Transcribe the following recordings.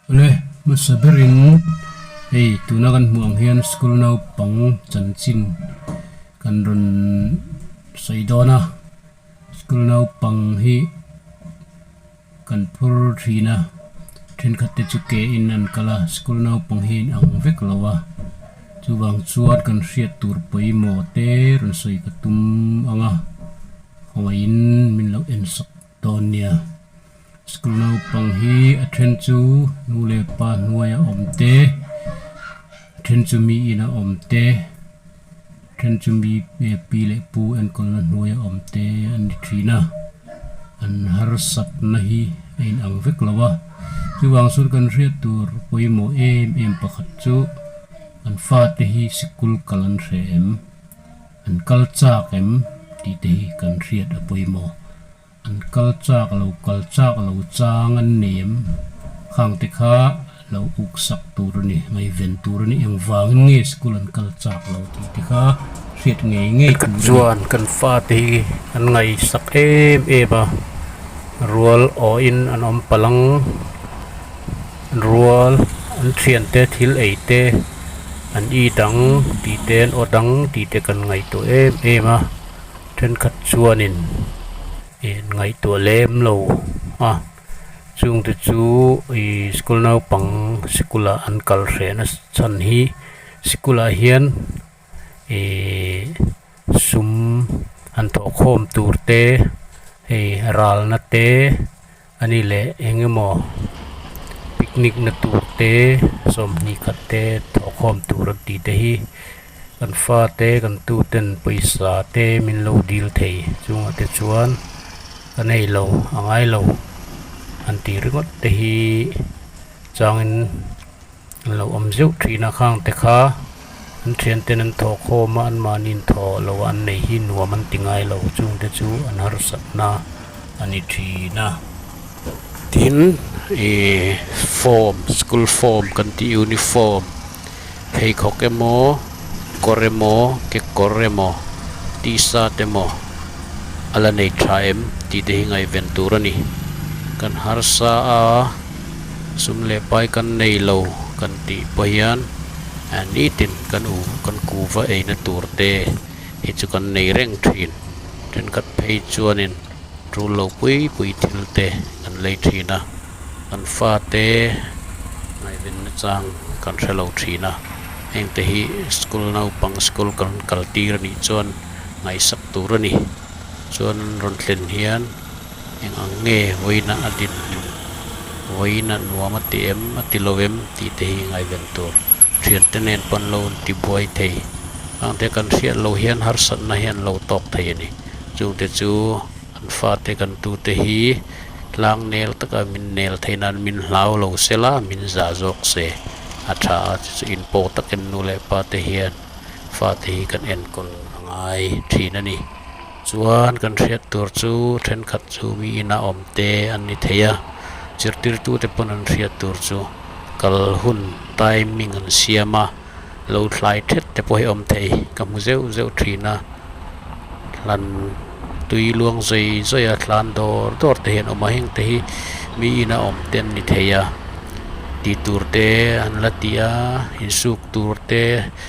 Awle hmasa berin hei tuna kan hmuh ang hian school naupang chanchin kan rawn sawi dawn a school naupang hi kan phur thin a thenkhat te chu ke in an kal a school naupang hi in ang vek lo a chuvang chuan kan hriat tur pawimawh te rawn sawi ka tum ang a khawngaihin min lo en sak dawn nia school naupang hi a then chu nu leh pa hnuaia awm te a then chu mi ina awm te a then chu mi pi leh pu enkawlna hnuaia awm te an ni thin a an harsatna hi a inang vek lo a chuvang chuan kan hriat tur pawimawh em em pakhat chu an fate hi sikul kal an hreh em. An kal chak em tih te hi kan hriat a pawimawh. An kal chak lo kal chak lo chang an nei em? Khang te kha lo uk sak tur a ni, ngaihven tur a ni. Engvangin nge school an kal chak lo tih te kha hriat ngei ngei tur a ni. Chuan kan fate hi an ngaihsak em em a, rual awhin an awm palh ang. Rual an thiante thil ei te an i dang tih te an aw dang tih te kan ngaihtuah em em a thenkhat chuanin ih ngaihtuah lem lo a chungte chu ih school naupang sikul ah an kal hreh na chhan hi sikul ah hian ih sum han thawh khawm tur te hei ralna te. A ni leh eng emaw picnic na tur te sawmhnih khat te thawhkhawm tur an tih te hi kan fa te kan tu ten pawisa te min lo dil thei chungah te chuan ka nei lo a ngai lo an tih ringawt te hi changin an lo awm zeuh thin a khang te kha an thian ten an thawhkhawm a anmahni thawh loh an nei hi nuam an ti ngai lo chung te chu an harsatna a ni thin a tin ih form school form kan tih uniform pheikhawk emaw kawr emaw kekawr emaw t-shirt emaw a la nei tha em tih te hi ngaihven tur a ni kan harsa a. Sum leh pai kan nei lo kan tih pawh hian nitin kan u kan kuva eina tur te hi chu kan nei reng thin. Thenkhat phei chuanin tul lo pui pui thil te kan lei thin a, kan fate ngaihven nachang kan hre lo thin a. Heng te hi school naupang school kan kal tir anih chuan ngaihsak tur a ni. Chuan an rawn thlen hian. Eng ang nge vawiina a din hmun, vawiina nuam a ti em, a ti lo em tih te hi ngaihven tur. Thiante nen pawn lo an ti buai thei. Angte kan hriat loh hian harsatna hian lo tawk thei a ni. Chungte chu an fate kan tute hi tlang nel taka min nel theih nan min hlau lo se la, min zah zawk se a tha a, chu chu inpawh takin nu leh pa te hian fate hi kan enkawl a ngai thin a ni. Chuan kan hriat tur chu thenkhat chu mi ina awm te an ni thei a, zirtirtute pawn an hriat tur chu kal hun timing an siam a, lo thlai thet te pawh hi awm thei ka hmu zeuh zeuh thin a, hlan tui luang zawi zawi a thlan dawr dawr te hi an awm a, heng te hi mi ina awm te an ni thei a, tih tur te an la ti a, insuk tur te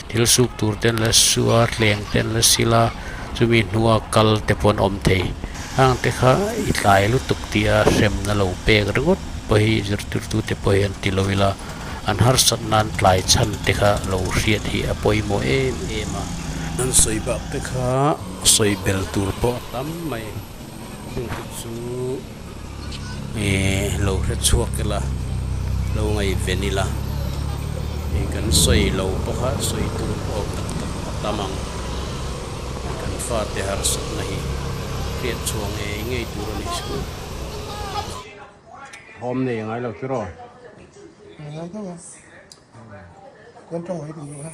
thil suk tur te an la su a, thleng te an la sil a. Chumi hnua kal te pawh an awm thei. Hang te kha i tlai lutuk tih a hremna lo pek ringawt pawh hi zirtirtute pawh hi an ti lo ila, an harsat nan tlai chhan te kha lo hriat hi a pawimawh em em a. An sawi bak te kha sawi bel tur pawh a tam mai. Chungte chu ih lo hre chhuak ila, lo ngaihven ila, ih kan sawi lo bawk a, sawi tur pawh tak tak a tam ang. Kan fate harsatna hi hriat chhuah ngei ngei tur a ni school. Home nei a ngai lo chu raw? Ngai tho a. Kan tawng mai duh a.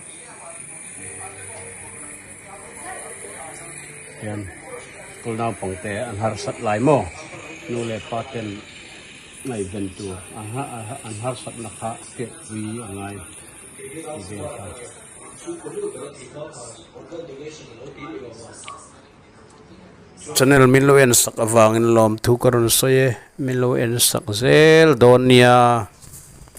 Hian school naupang te an harsat lai maw? Nu leh pa ten ngaihven tur an harsatna kha hriatpui a ngai ti vel kha. Channel min lo en sak avangin lawmthu ka rawn sawi e, min lo en sak zel dawn nia.